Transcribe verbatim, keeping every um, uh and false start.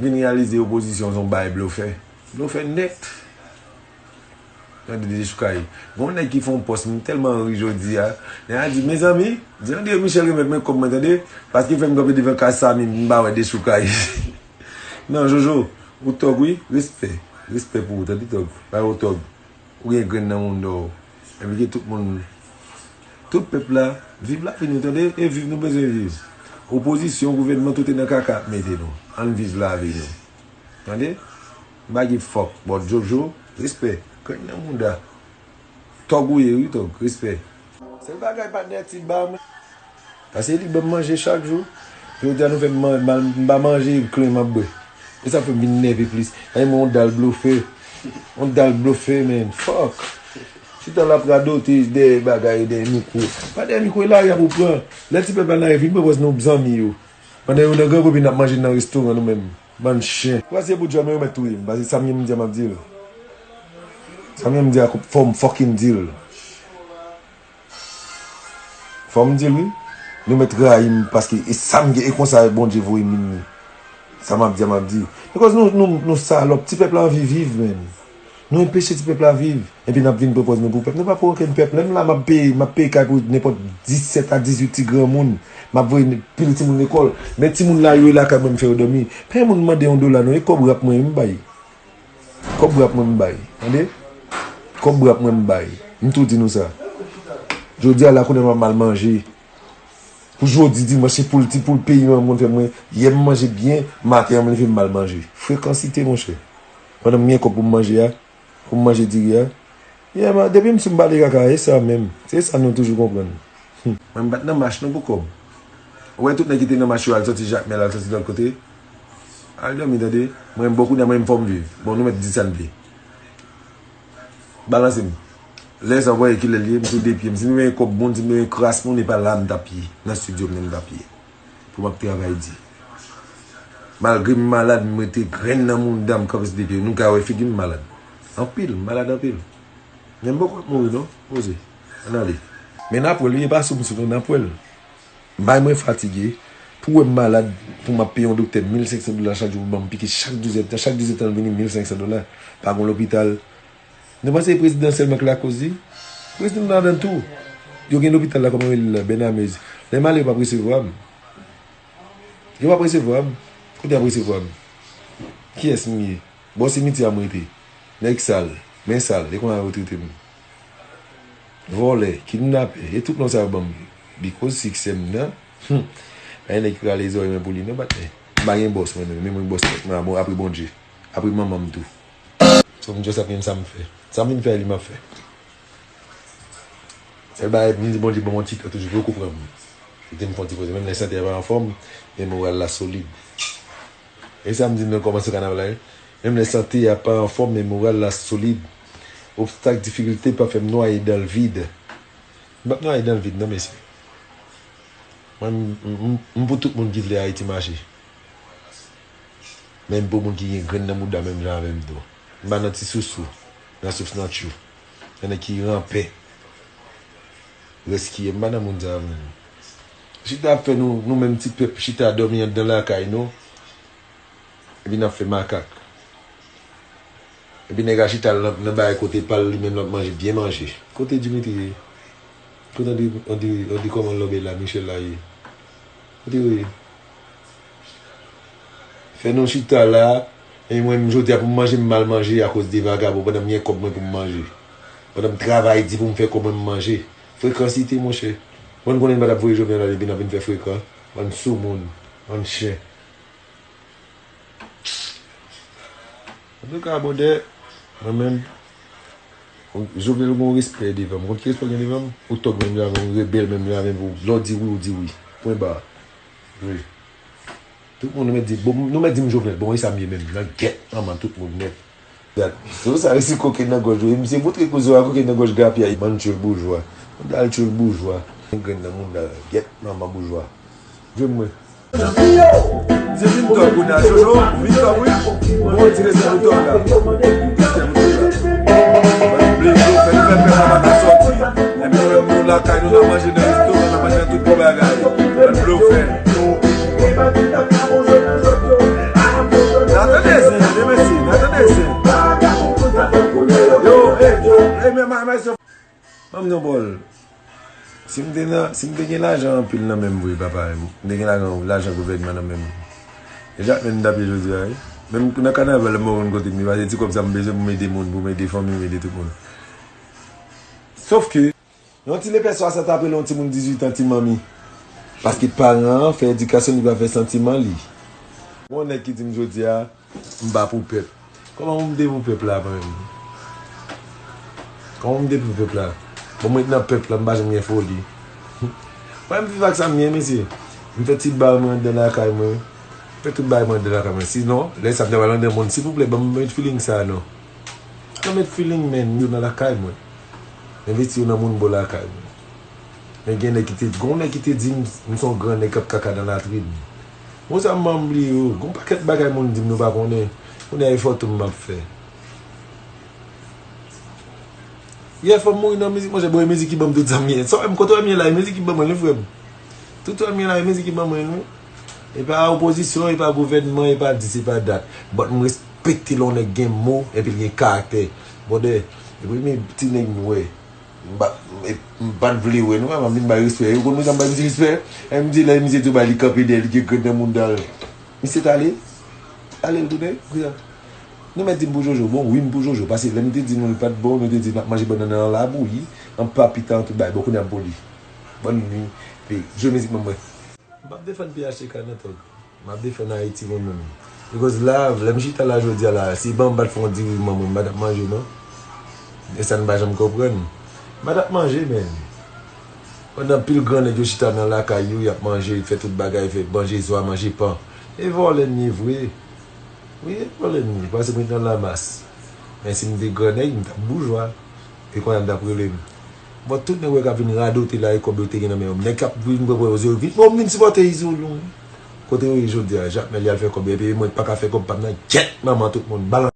Vin reyalize opozisyon se yon bay blofè. Blofè nèt. Tande Dechoukay. Gon nèg ki fè yon pòs, m tèlman ri jodi a. Nèg la di, mezanmi, di André Michel remèt mwen kòb mwen, tande, paske fè m kanpe devan kay Samy, m pa wè Dechoukay. Non, Jojo, ou tòg wi, respè. Respè pou ou, tande tòg. Bay ou tòg. Ou gen grenn nan mounda w. Envite tout moun. Tout pèp la, viv lavi nou, tande, e viv nou bezwen viv. Opozisyon, gouvènman, tout e nan kaka ap mete nou. Ann viv lavi nou. Tande? M pa give fuck, but Jojo, respè. Grenn nan mounda. Tòg ou ye wi, tòg, respè. Sèl bagay patnè ti ba mwen. Paske li ban m manje chak jou. Jodi a nou fè m man- mal, m pa manje, klen m ap bwè. E sa fè m vin nève plis. Ay mwen yon dal blofè. Yon dal blofè, man. Fuck. Chita la ap radote dèyè bagay, dèyè mikwo. Pa dèyè mikwo, e lari a pou pran. Lè ti pèp la nan revin, pran pòz nou zanmi yo. Pandan yo nan gran kopi n ap manje nan restoran nou menm. Bann chen. Kwa se pou djòl mwen yo mèt touye m. Paske sa m gen m di a m ap di l. Sa m gen m di a fò m fucking di l. Fò m di l wi. Nou mèt rayi m paske e sa m gen, e konsa Bondye voye m vin. Sa m ap di a m ap di. Because nou, nou, nou salòp, ti pèp la anvi viv, menn. Nou enpeche ti pèp la viv. Epi n ap vin pran pòz nou pou pèp. Nou pa pou okenn pèp. Lè m la, m ap peye, m ap peye kay pou nenpòt disèt a dizuit ti granmoun. M ap voye pil timoun lekòl. Men timoun la yo ye lakay mwen, m fè yo dòmi. Pa gen moun mande yon dola non, e kòb rap mwen m bay. Kòb rap mwen m bay. Tande? Kòb rap mwen m bay. M tou di nou sa. Jodi a la kounye a m ap mal manje. Pou jodi dimanch, se poul ti poul peyi an konn fè mwen. Yè m manje byen, maten an m leve m mal manje. Frekansite, monchè. Pandan m gen kòb pou m manje a, pou m manje diri a. Yeah, man, depi m sou m pale kaka, e sa menm. Se sa nou toujou konprann. Hmm. Mwen m pa t nan mach non pou kòb. Ou wè tout nèg ki te nan mach yo al sòti Jakmèl, al sòti lòt kote. Al dòmi, tande. Mwen m bon kounye a, mwen m fò m viv. Bon, nou mèt di sa n vle. Balanse m. Lè sa w wè kilè l ye, m sou de pye m. Si m te gen kòb moun, si m te gen kras moun, e pa la m t ap ye. Nan estidyo m nan m t ap ye. Pou m ap travay di. Malgre m malad, m rete grenn nan mounda m kanpe sou de pye. Nou ka wè figi m malad. Anpil, m malad anpil. Men m poko ap mouri non. Poze. Ann ale. Men n ap wè l wi, e pa sou m sou non, n ap wè l. Bay mwen fatige. Pou wè m malad, pou m ap peye yon doktè mil senk san dola chak jou pou ban m piki chak douzèdtan. Chak douzèdtan l vini mil senk san dola. Pa gon lopital. Nou panse e prezidan sèlman k lakoz li? Prezidan ladan l tou. Yo gen lopital la, kòman yo rele l la? Bènamez. Lè m ale, yo p ap resevwa m. Yo p ap resevwa m. Kote y ap resevwa m? Kiyès m ye? Bò simityè a m rete. Nèg sal. Men sal. E konsa yo trete m. Vòlè, kidnapè, e tout non sa yo ban m. Because siksè m nan, hmm, pa gen nèg ki rale zòrèy mwen pou li non, patnè. M pa gen bòs mwen menm, men mwen bòs tèt mwen, apre Bondye, apre manman m tou. So m just ap gen sa m fè. Sa m vin fè, li m ap fè. Sèl bagay pou m di Bondye ban m yon ti kè toujou pou yo konprann m. Kite m fè yon ti poze. Menm lè sante a pa anfòm, men moral la solid. E sa m di nou nan kòmansman kanaval la, wi. Menm lè sante a pa anfòm, men moral la solid. Obstak, difikilte pa fè m nwaye dan l vid. M p ap nwaye dan l vid, non, mesye. Mwen, m, m, m, m pou tout moun ki vle Ayiti mache. Men m pou moun ki gen grenn nan mouda menm jan avè m tou. M pa nan ti sousou, nan souf nan tchou. Nan nèg ki ranpe. Rès ki ye, m pa nan moun sa yo menm. Chita ap fè nou, nou menm ti pèp, chita dòmi anndan lakay nou. Epi n ap fè makak. Epi nèg la chita nan, nan bagay kote pa l, li menm l ap manje, byen manje. Kote Dimitri ye? Kote André, André, André kòman lòbèy la, Michel la ye? Kote yo ye? Fè nou chita la, e mwen menm jodi a pou m manje m mal manje akoz de vagabon pandan m gen kòb mwen pou m manje. Pandan m travay di pou m fè kòb mwen m manje. Frekansite, monchè. Mwen konnen m pa t ap voye Jovenel ale epi n ap vin fè frekan. Bann soumoun. Bann chen. Antouka, brother, mwen menm, Jovenel gen yon respè devan m. Ou konn ki respè w gen devan m? Ou tòg menm jan avè m, ou rebèl menm jan avè m, ou, lè w di wi, ou di wi. Pwen ba. Wi. Tout moun nou mèt di, bon, nou mèt di m Jovenel, bon, e sa m ye menm, nan gèt manman tout moun nèt. Dat. Se pou sa resi kokenn nan gòj ou, e misye moutre kou zo a kokenn nan gòj grapyay, bann tchoul boujwa. Moun al tchoul boujwa. Grenn nan moun la, gèt manman boujwa. Jwenn mwen. Se vin tòg ou nan Jojo, vin tòg wi. Bon, ti respè pou tòg la. Respè pou tòg la. Bann blofè, nou fè pèp la pa ka sòti. Epi nou menm nou lakay nou, n ap manje nan restoran, n ap manje nan tout bon bagay. Bann blofè. N Yon bòl. Si m te nan, si m te gen lajan anpil nan men m vre, papa, m te gen lajan, lajan gouvènman nan men m. E Jakmèl m t ap ye jodi a, wi. Menm nan kanaval, m pa konn kote m ye, paske ti kòb sa m bezwen pou m ede moun, pou m ede fanmi m, ede tout moun. Sòf ke, yon ti lepè swasant ap rele yon timoun dizuit an ti manmi. Paske paran an fè edikasyon li pa fè santiman li. Yon nèg ki di m jodi a, m pa pou pèp. Kòman pou m te pou pèp la, mwen menm? Kòman pou m te pou pèp la? Bon, mwen nan pèp la, m pa janm gen foli. Mwen, m viv ak sa m gen, mesye. M fè ti bagay mwen anndan lakay mwen. M fè tout bagay mwen anndan lakay mwen. Sinon, lè sa m te pral anndan moun, silvouplè, ban m met feeling sa, non. Ban m met feeling, men, yo nan lakay mwen. Envesti yo nan moun bò lakay mwen. Men gen nèg ki te, gon nèg ki te di m, m se yon gran nèg k ap kaka nan latrin. Bon, sa m bliye yo. Gon pakèt bagay moun di m nou pa konnen. Kounye a e fòt m ap fè. Yè fò m mouri nan mizik, monchè, bon, e mizik ki ban m tout sa m gen. Sa w wè m kote w wè m ye la, e mizik ki ban mwen, wi, frè m. Tout sa w wè m ye la, e mizik ki ban mwen, wi. E pa opozisyon, e pa gouvènman, e pa dis, e pa dat. But m respekte lè yon nèg gen mo, epi l gen karaktè. Brother, e premye ti nèg m wè. M pa, m, m pa t vle wè nou, m ap vin bay respè. Ou konn sa m bay misye respè? E m di lè misye di w bay li kanpe dèyè, li gen grenn nan mounda l. Misye t ale, ale l tounen, kounya. Nou mèt di m pou Jojo. Bon, wi, m pou Jojo. Paske lè m te di nou li pa t bon, nou te di n ap manje bannann nan labouyi, an pa pita, an tout bagay. Bon, kounya m pou li. Bòn nwi, pi jwe mizik mwen mwen. M p ap defann P H T K nan tòg. M ap defann Ayiti mwen menm. Because la, lè m chita la jodi a la, si ban m pa t fè yon diri manman m, m pa t ap manje non. E sa n pa janm konprann. M pa t ap manje, men. Pandan pil gran nèg yo chita nan lakay yo, y ap manje, fè tout bagay, fè manje zwa, manje pan. E vòlè n ye vre. Wi, e vòlè n ye, paske mwen t nan lamas. Men si m te gran nèg, m t ap boujwa. E kounye a m t ap rele m. Bon, tout nèg wè k ap vin radote la, e kòb yo te gen nan men yo. Nèg k ap vin pran pran yo, yo vin, bon, vin sipòte Izo Lyon. Kote yo ye jodi a, Jakmèl y al fè kòb, epi mwen pa ka fè kòb pa m nan gyèt manman tout moun. Balans.